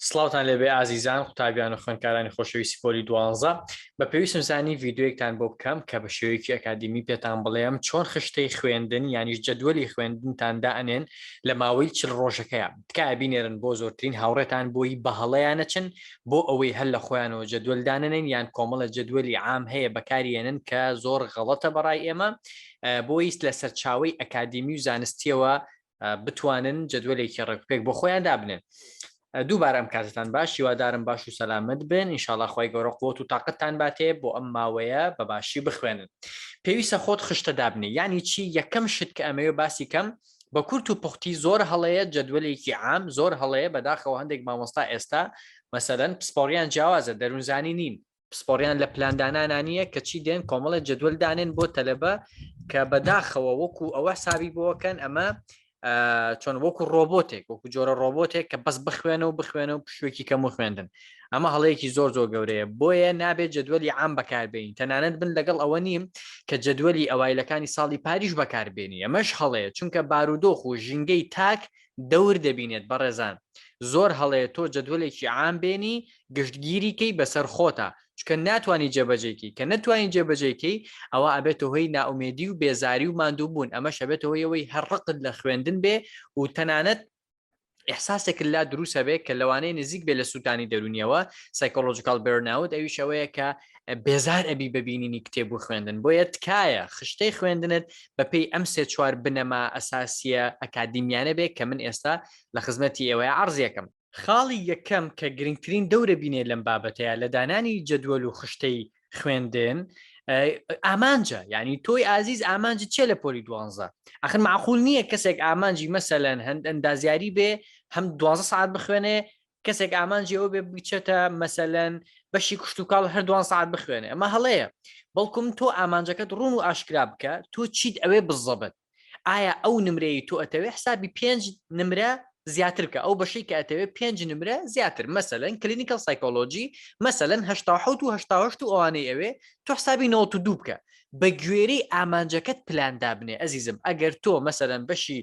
سڵاوتان لێبێ ئازیزان قوتابیان و خوێندکارانی خۆشەویستی پۆلی دوانزە بە پێویستم زانی ڤیدیۆیەکتان بۆ بکەم کە بە شێوەیەکی ئەکادیمی پێتان بڵێم چۆن خشتەی خوێندن یانیش جەدوەلی خوێندنتان دائەنێن لە ماوەی چل ڕۆژەکەیە تکایە بینێرن بۆ زۆرترین هاوڕێتان بۆی بە هەڵەیان نەچن بۆ ئەوەی هەر لە خۆیانەوە جەدوەل دانەنێن یان کۆمەڵە جەدوەلی عام هەیە بەکاریێنن کە زۆر غەڵەتە بەڕای ئێمە بۆیست لە سەرچاوەی ئەکادیمی و زانستیەوە بتوانن جەدوەلێکی ڕێکوپێک بۆ خۆیان دابنێن. دووبارە ئەم کاتتان باش هیوادارم باش و سەلامەت بن ئینشاڵا خوای گەورە قوت و تاقەتتان باتێ بۆ ئەم ماوەیە بە باشی بخوێنن. پێویستە خۆت خشتە دابنێ یعنی چی یەکەم شت کە ئەمەوێ باسی کەم بە کورت و پوختی زۆر هەڵەیە جەدوەلێکی عام زۆر هەڵەیە بەداخەوە هەندێک مامۆستا ئێستا مەسەلەن پسپۆڕیان جیاوازە دەروونزانی نین پسپۆڕیان لە پلاندانانا نییە کەچی دێن کۆمەڵێ جەدوەل دانێن بۆ تەلەبە کە بەداخەوە وەکو ئەوە حسابی بۆکەن ئەمە چۆن وەکو ڕۆبۆتێک وەکو جۆرە ڕۆبۆتێک کە بەس بخوێنە و بخوێنە و پشوێکی کەم و خوێندن ئەمە هەڵەیەکی زۆر زۆر گەورەیە بۆیە نابێت جەدوەلی عام بەکاربێنی تەنانەت بن لەگەڵ ئەوە نیم کە جەدوەلی ئەوایلەکانی ساڵی پاریش بەکاربێنی ئەمەش هەڵەیە چونکە بارودۆخ و ژینگەی تاک دەور دەبینێت بەڕێزان زۆر هەڵەیە تۆ جەدوەلێکی عام بێنی گشتگیری کەی بەسەر خۆتا چونکە ناتوانی جێبەجێی کەی کە نەتوانی جێبەجێی کەی ئەوە ئەبێتە هۆی نائومێدی و بێزاری و ماندووبوون ئەمەش ئەبێتە هۆی ئەوەی هەر ڕقت لە خوێندن بێ و تەنانەت ئیحساسێکت لا دروست هەبێ کە لەوانەیە نزیک بێ لە سووتانی دەروونیەوە psychological burnout ئەویش ئەوەیە کە بێزار ئەبی بە بینینی کتێب و خوێندن بۆیە تکایە خشتەی خوێندنت بەپێی ئەم سێ چوار بنەما ئەساسیە ئەکادیمیانە بێ کە من ئێستا لە خزمەتی ئێوەیە عەرزیەکەم. خاڵی یەکەم کە گرنگترین دەورە بینێ لەم بابەتەیە لە دانانی جەدوەل و خشتەی خوێندن ئامانجە یعنی تۆی ئازیز ئامانجی چێ لە پۆلی دوانزە ئەخر معقول نییە کەسێک ئامانجی مەسەلەن هەند ئەندازیاری بێ هەم دوازە سعات بخوێنێ کەسێک ئامانجی ئەو بێ بچێتە مەسەلەن بەشی کوشتتوکاڵ هەر دوان سعات بخوێنێ ئەمە هەڵەیە بەڵکم تۆ ئامانجەکەت ڕوون و ئاشکرا بکە تۆ چیت ئەوێ بزەبت ئایا ئەو نمرەی تۆ ئەتەوێ حسابی پێنج نمرە زیاتر کە ئەو بەشەی کە ئەتەوێ پێنج نمرە زیاتر مەسەلەن clinical psychology مەسەلەن 1970 و 1970 و ئەوانەی ئەوێ تۆ حسابی 92 بکە بە گوێرەی ئامانجەکەت پلان دابنێ ئەزیزم ئەگەر تۆ مەسەلەن بەشی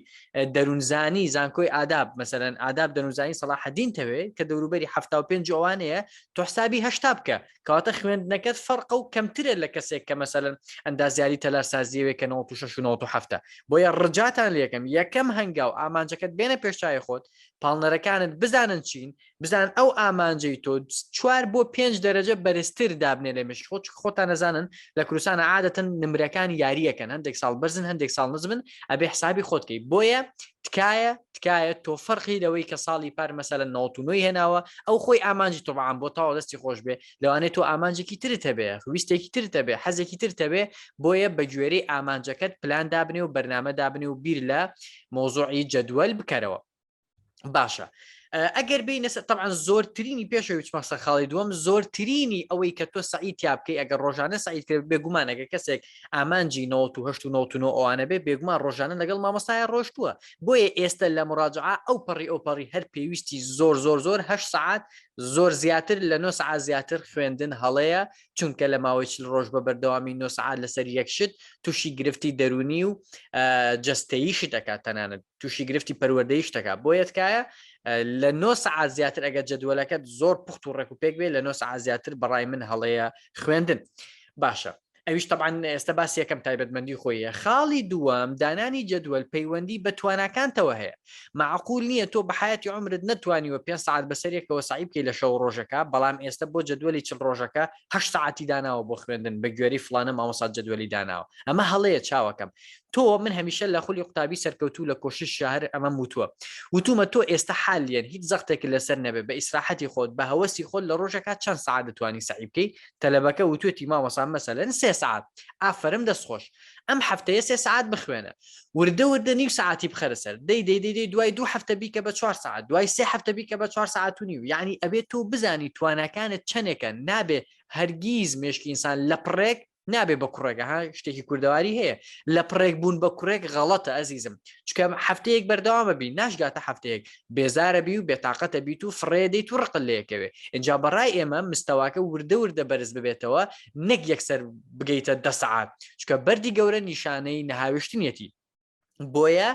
دەروونزانی زانکۆی ئاداب مەسەلەن ئاداب دەروونزانی سەڵاحەدین تەوێ کە دەوروبەری 75 ئەوانەیە تۆ حسابی هەشتا بکە کەواتە خوێندنەکەت فەرقە و کەمترە لە کەسێک کە مەسەلەن ئەندازیاری تەلارسازیەوێ کە 96 و 97 بۆیە ڕجاتان لەکەم یەکەم هەنگاو ئامانجەکەت بێنە پێشچوی خۆت پاڵنەرەکانت بزانن چین بزان ئەو ئامانجەی تۆ چوار بۆ پێنج دەرەجە بەرزتر دابنێ لە مشک خۆت خۆتان نەزانن لە کوردستان عادەتەن نمرەکان یاریەکەن هەندێک ساڵ بەرزن هەندێک ساڵ نزمن ئەبێ حسابی خۆتکەی بۆیە تکایە تکایە تۆ فەرقی لەوەی کە ساڵی پار مەسەلەن 99 هێناوە ئەو خۆی ئامانجی تۆبعام بۆ تاوە دەستی خۆش بێ لەوانەیە تۆ ئامانجێکی ترت هەبێ ویستێکی ترت هەبێ حەزێکی ترت هەبێ بۆیە بە گوێرەی ئامانجەکەت پلان دابنێ و بەرنامە دابنێ و بیر لە مۆزوعی جەدوەل بکەرەوە باشە ئەگەر بینە طبعا زۆرترینی پێشەوەی بچمە سەر خاڵی دووەم زۆرترینی ئەوەی کە تۆ سەعی تیا بکەی ئەگەر ڕۆژانە سەعی کرد بێگومان ئەگەر کەسێک ئامانجی 98 و 99 ئەوانە بێ بێگومان ڕۆژانە لەگەڵ مامۆستایە ڕۆشتووە بۆیە ئێستا لە مراجعە ئەو پەڕی ئەو پەڕی هەر پێویستی زۆر زۆر زۆر 8 سعات زۆر زیاتر لە 9 سعات زیاتر خوێندن هەڵەیە چونکە لە ماوەی چل ڕۆژ بە بەردەوامی 9 سعات لەسەر یەک شت تووشی گرفتی دەرونی و جەستەییشت ئەکات تەنانەت تووشی گرفتی پەروەردەیش دەکات بۆیە تکایە لە 9 سعات زیاتر ئەگەر جەدوەلەکەت زۆر پوخت و ڕێک و پێک بێ لە 9 سعات زیاتر بەڕای من هەڵەیە خوێندن باشە ئەویش طبعا ئێستا باس یەکەم تایبەتمەندی خۆیە خاڵی دووەم دانانی جەدوەل پەیوەندی بە تواناکانتەوە هەیە معقول نییە تۆ بە حیاتی عمرت نەتوانیوە پێ سعات بەسەرێکەوە سعی بکەی لە شەو ڕۆژەکە بەڵام ئێستا بۆ جەدوەلی چل ڕۆژەکە هە ساعتی داناوە بۆ خوێندن بە گوێری فلانە مامۆسا جەدوەلی داناوە ئەمە هەڵەیە چاوەکەم تۆ من هەمیشە لە خولی قوتابی سەرکەوتوو لە کۆشش شەهر ئەمەم وتووە وتومە تۆ ئێستا حالیەن هیچ زەختێک لەسەر نەبێ بە ئیسراحەتی خۆت بە هەوەسی خۆت لە ڕۆژەکە چەند سەعات دەتوانی سەعی بکەی تەلەبەکە وتوێتی مامۆسا مەسەلەن سێ سەعات ئافەرم دەست خۆش ئەم هەفتەیە سێ سەعات بخوێنە وردە وردە نیو سەعاتی بخەرە سەر دەی دەی دەی دەی دوای دوو هەفتە بیکە بە چوار سەعات دوای سێ هەفتە بیکە بە چوار سەعات و نیو یعنی ئەبێت تۆ بزانی تواناکانت چەنێکە نابێ هەرگیز مێشکی ئینسان لە پڕێک نابێ بە کوڕێک ها شتێکی کوردەواری هەیە لە پڕێک بوون بە کوڕێک غەڵەتە ئەزیزم چکە هەفتەیەک بەردەوامە بی ناشگاتە هەفتەیەک بێزارە بی و بێتاقەتە بیت و فڕێ دەیت و ڕقل لەیەکەوێ اینجا بەڕای ئێمە مستەواکە وردە وردە بەرز ببێتەوە نەک یەکسەر بگەیتە دە سەعات چکە بەردی گەورە نیشانەی نەهاویشتنیەتی. بۆیە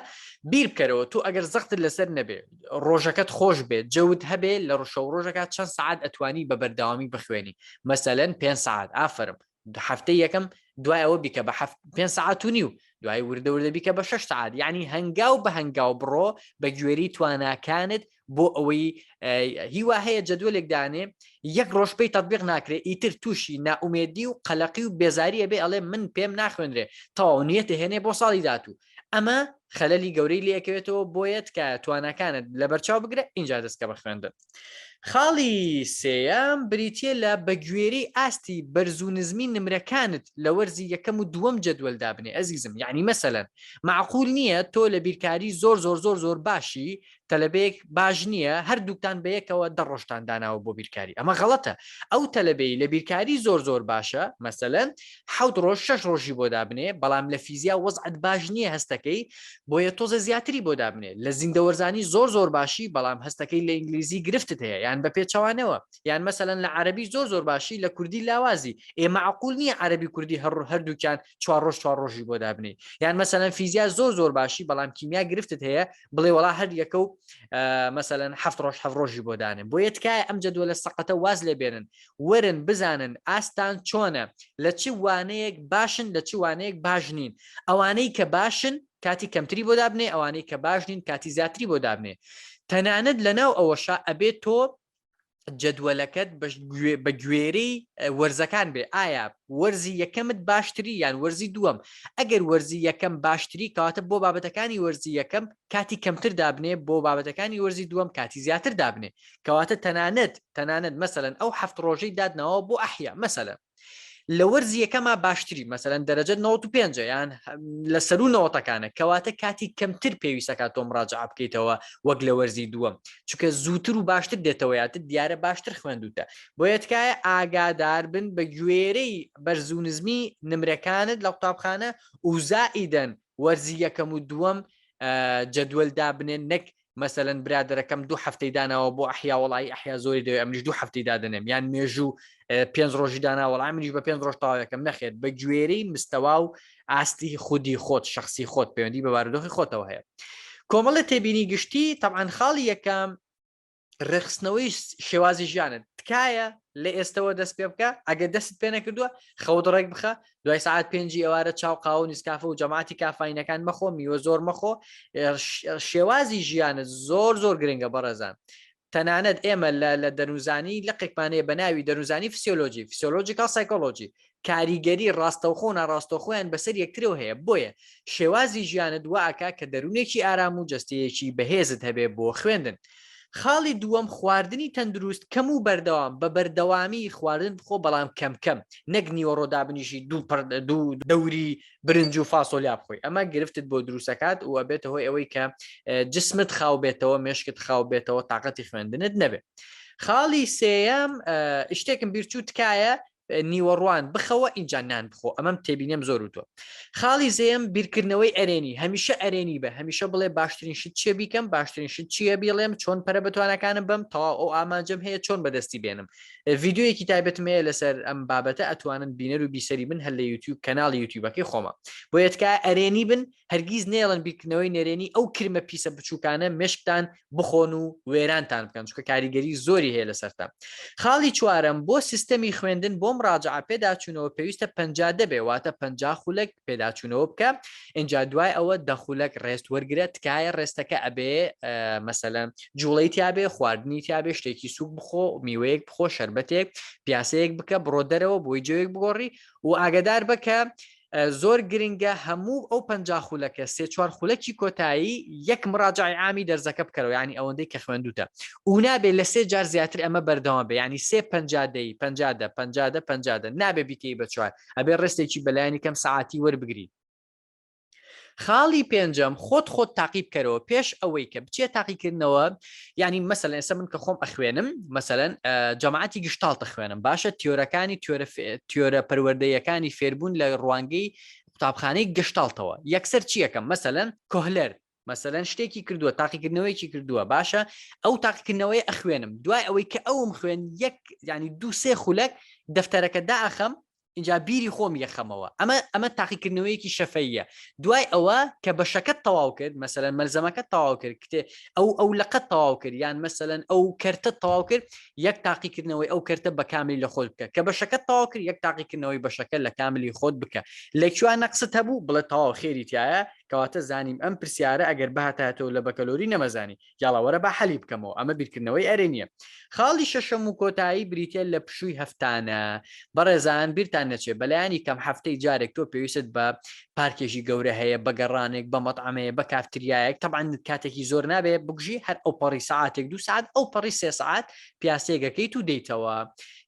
بیر بکەرەوە تۆ ئەگەر زەختت لەسەر نەبێ ڕۆژەکەت خۆش بێت جەوت هەبێ لە ڕشە و ڕۆژەکە چەند سعات ئەتوانی بە بەردەوامی بخوێنی مەسەلەن پێ سعات ئافرم هەفتەی یەکەم دوای ئەوە بیکە بە پێ سعات و نیو دوای وردە وردە بیکە بە 6 سعات یعنی هەنگاو بە هەنگاو بڕۆ بە گوێری تواناکانت بۆ ئەوەی هیوا هەیە جەدوەلێک دانێ یەک ڕۆژ پێی تەطبیق ناکرێ ئیتر تووشی نائومێدی و قەلەقی و بێزاریە بێ ئەڵێ من پێم ناخوێنرێ تەواو نیەتە هێنێ بۆ ساڵی داتوو ئەمە خەلەلی گەورەی لەکەوێتەوە بۆیە تکایە تواناکانت لەبەرچاو بگرە ئینجا دەستکە بە خوێندن. خاڵی سێیەم بریتە لە بەگوێرەی ئاستی بەرز و نزمی نمرەکانت لە وەرزی یەکەم و دووەم جەدوەل دابنێ ئەزیزم یعنی مەسەلەن معقول نییە تۆ لە بیرکاری زۆر زۆر زۆر زۆر باشی تەلەبەیەک باش نییە هەردووکتان بەیەکەوە دە ڕۆژتان داناوە بۆ بیرکاری ئەمە غەڵەتە ئەو تەلەبەی لە بیرکاری زۆر زۆر باشە مەسەلەن حەوت ڕۆژ شەش ڕۆژی بۆ دابنێ بەڵام لە فیزیا وەزعت باش نییە هەستەکەی بۆیە تۆزە زیاتری بۆ دابنێ لە زیندەوەرزانی زۆر زۆر باشی بەڵام هەستەکەی لە ئینگلیزی گرفتت هەیە یان بە پێچەوانەوە یان مەسەلەن لە عەربی زۆر زۆر باشی لە کوردی لاوازی ئێ معقول نییە عەربی کوردی هەر هەردووکیان چوار ڕۆژ چوار ڕۆژی بۆ دابنێ یان مەسەلەن فیزیا زۆر زۆر باشی بەڵام کیمیا گرفتت هەیە بڵێ وەڵا هەر یەکە و مەسەلەن هەفت ڕۆژ هەف ڕۆژی بۆ دانێن بۆیە تکایە ئەم جەدوەلە سەقەتە واز لێ بێنن وەرن بزانن ئاستان چۆنە لە چ وانەیەک باشن لە چ وانەیەک باش نین ئەوانەی کە باشن کاتی کەمتری بۆ دابنێ ئەوانەی کە باش نین کاتی زیاتری بۆ دابنێ تەنانەت لەناو ئەوەشا ئەبێت تۆ جەدوەلەکەت بە گوێرەی وەرزەکان بێ ئایا وەرزی یەکەمت باشتری یان وەرزی دووەم ئەگەر وەرزی یەکەم باشتری کەواتە بۆ بابەتەکانی وەرزی یەکەم کاتی کەمتر دابنێ بۆ بابەتەکانی وەرزی دووەم کاتی زیاتر دابنێ کەواتە تەنانەت تەنانەت مەسەلەن ئەو هەفت ڕۆژەی دادناوە بۆ ئەحیا مەسەلەن لە وەرزی یەکەما باشتری مەسەلەن دەرەجە 95 یان لە سەرو نەوەتەکانە کەواتە کاتی کەمتر پێویستەکە تۆ مراجعە بکەیتەوە وەک لە وەرزی دووەم چونکە زووتر و باشتر دێتەوە یادت دیارە باشتر خوێندوتە بۆیە تکایە ئاگادار بن بە گوێرەی بەرز و نزمی نمرەکانت لە قوتابخانە و زائیدەن وەرزی یەکەم و دووەم جەدوەل دابنێن نەک مەسەلەن برادەرەکەم دوو هەفتەی داناوە بۆ ئەحیا وەڵایی ئەحیا زۆری دەوێ ئەمنیش دوو هەفتەی دادەنێم یان مێژوو پێنج ڕۆژی دانا وەڵام منیش بە پێنج ڕۆژ تەواوەکەم نەخێت بە گوێرەی مستەوا و ئاستی خودی خۆت شخصی خۆت پەیوەندی بە بارودۆخی خۆتەوە هەیە کۆمەڵە تێبینی گشتی تەبعەن خاڵی یەکەم ڕێکخستنەوەی شێوازی ژیانت تکایە لە ئێستەوە دەست پێ بکە ئەگەر دەست پێ نەکردووە خەوت ڕێک بخە دوای سعات پێنجی ئێوارە چاو قاوە و نیسکافە و جەماعەتی کافاینەکان مەخۆ میوە زۆر مەخۆ شێوازی ژیانت زۆر زۆر گرنگە بەڕێزان تەنانەت ئێمە لە دەروزانی لقێکمانەیە بە ناوی دەروزانی فسیۆلۆجی physiological psychology کاریگەری ڕاستەوخۆ و ناڕاستەوخۆیان بەسەر یەکترەوە هەیە، بۆیە شێوازی ژیانت وا ئەکا کە دەروونێکی ئارام و جەستەیەکی بەهێزت هەبێ بۆ خوێندن. خاڵی دووەم خواردنی تەندروست کەم و بەردەوام، بە بەردەوامی خواردن بخۆ بەڵام کەم کەم، نەک نیوەڕۆ دابنیشی دوو پڕ دوو دەوری برنج و فاسۆلیا بخۆی، ئەمە گرفتت بۆ دروست ئەکات و ئەبێتە هۆی ئەوەی کە جسمت خاو بێتەوە، مێشکت خاو بێتەوە، تاقەتی خوێندنت نەبێ. خاڵی سێیەم شتێکم بیرچوو تکایە نیوەڕوان بخەوە ئینجا نان بخۆ ئەمەم تێبینیم زۆر وتوە خاڵی زێم بیرکردنەوەی ئەرێنی هەمیشە ئەرێنی بە هەمیشە بڵێ باشترین شت چیە بیکەم باشترین شت چییە بیڵێم چۆن پەرە بەتوانەکانم بم تەواو ئەو ئامانجم هەیە چۆن بەدەستی بێنم ڤیددیویەکی تایبەتم هەیە لەسەر ئەم بابەتە ئەتوانن بینەر و بیسەری بن هەر لە یوتیوب کەناڵی یوتیوبەکەی خۆمە بۆیە تکایە ئەرێنی بن هەرگیز نێڵن بیرکردنەوەی نەرێنی ئەو کرمە پیسە بچووکانە مێشکتان بخۆن و وێرانتان بکەن چونکە کاریگەری زۆری هەیە لەسەرتان. خاڵی چوارەم، بۆ سیستەمی خوێندن بۆ مڕاجەعە پێداچوونەوە پێویستە 50 دە بێ واتە 50 خولەک پێداچوونەوە بکە ئینجا دوای ئەوە دە خولەک rest وەرگرە تکایە rest ەکە ئەبێ مەسەلەن جوڵەی تیابێ خواردنی تیابێ شتێکی سوک بخۆ میوەیەک بخۆ شەربەتێک پیاسەیەک بکە بڕۆ دەرەوە بۆی جەوێک بگۆڕی و ئاگدار بە کە زۆر گرنگە هەموو ئەو 50 خولەکە سێ چوار خولەکی کۆتایی یەک مراجعی عامی دەرزەکە بکەرەوە ینی ئەوەندەی کە خوێندوتە و نابێ لە سێ جار زیاتر ئەمە بەردەوام بێ ینی سێ 50 دەی 50 دە 50 دە 50 دە نابێ بیکەی بە چوار ئەبێ rest ێکی بەلایەنی کەم سەعاتی وەربگری. خاڵی پێنجەم خۆت خۆت تاقی بکەرەوە پێش ئەوەی کە بچێ تاقیکردنەوە ینی مەسەلەن ئێستا من کە خۆم ئەخوێنم مەسەلەن جەماعەتی گشتاڵ تەخوێنم باشە تیۆرەکانی تیۆرە پەروەردەیەکانی فێربوون لە ڕوانگەی قوتابخانەی گشتاڵتەوە یەکسەر چیەکەم مەسەلەن کۆهلەر مەسەلەن شتێکی کردووە تاقیکردنەوەیەکی کردووە باشە ئەو تاقیکردنەوەی ئەخوێنم دوای ئەوەی کە ئەوم خوێن یەک ینی دوو سێ خولەک دەفتەرەکە داخەم. ئینجا بیری خۆم یەخەمەوە ئەمە ئەمە تاقیکردنەوەیەکی شەفەیە دوای ئەوە کە بەشەکەت تەواو کرد مەسەلەن مەلزەمەکە تەواو کرد کتێ ئەو ئەو لەقەت تەواو کرد یان مەسەلەن ئەو کەرتە تەواو کرد یەک تاقیکردنەوەی ئەو کەرتە بە کاملی لە خۆت بکە کە بەشەکە تەواو کرد یەک تاقیکردنەوەی بەشەکە لە کاملی خۆت بکە لە کوێ نەقست هەبوو بڵێ تەواو خێری تایە کەواتە زانیم ئەم پرسیارە ئەگەر بهاتایەتەوە لە بەکەلۆری نەمەزانی یاڵا وەرە با حەلی بکەمەوە ئەمە بیرکردنەوەی ئەرێنیە خاڵی شەشەم و کۆتایی بریتە لە پشووی هەفتانە بەڕێزان بیرتان نەچێت بەلایانی کەم هەفتەی جارێک تۆ پێویستت بە پارکێکی گەورە هەیە بە گەڕانێک بە مەطعەمەیە بە کافتریایەک تەبعەن کاتێکی زۆر نابێ بگژی هەر ئەو پەڕی سەعاتێک دوو سعات ئەو پەڕی سێ سعات پیاسەیەکەکەیت و دێیتەوە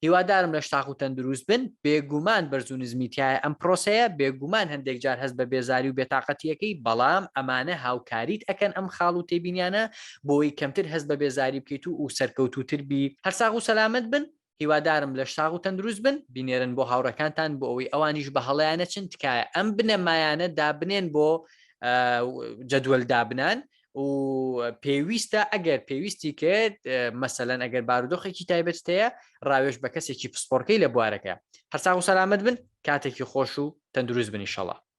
هیوادارم لەش ساغ و تەندروست بن، بێگومان بەرز و نزمی تیایە ئەم پرۆسەیە، بێگومان هەندێک جار هەست بە بێزاری و بێتاقەتیەکەی، بەڵام ئەمانە هاوکاریت ئەکەن ئەم خاڵ و تێبینیانە بۆی کەمتر هەست بە بێزاری بکەیت و و سەرکەوتووتر بی. هەر ساغ و سەلامەت بن، هیوادارم لەش ساغ و تەندروست بن، بینێرن بۆ هاوڕێکانتان بۆ ئەوەی ئەوانیش بە هەڵەیا نەچن، تکایە ئەم بنەمایانە دابنێن بۆ جەدوەل دابنان و پێویستە ئەگەر پێویستی کرد مەسەلەن ئەگەر بارودۆخێکی تایبەت هەیە ڕاوێژ بە کەسێکی پسپۆرکەی لە بوارەکە هەرساغ و سەلامەت بن کاتێکی خۆش و تەندروست بن ئیشەڵا.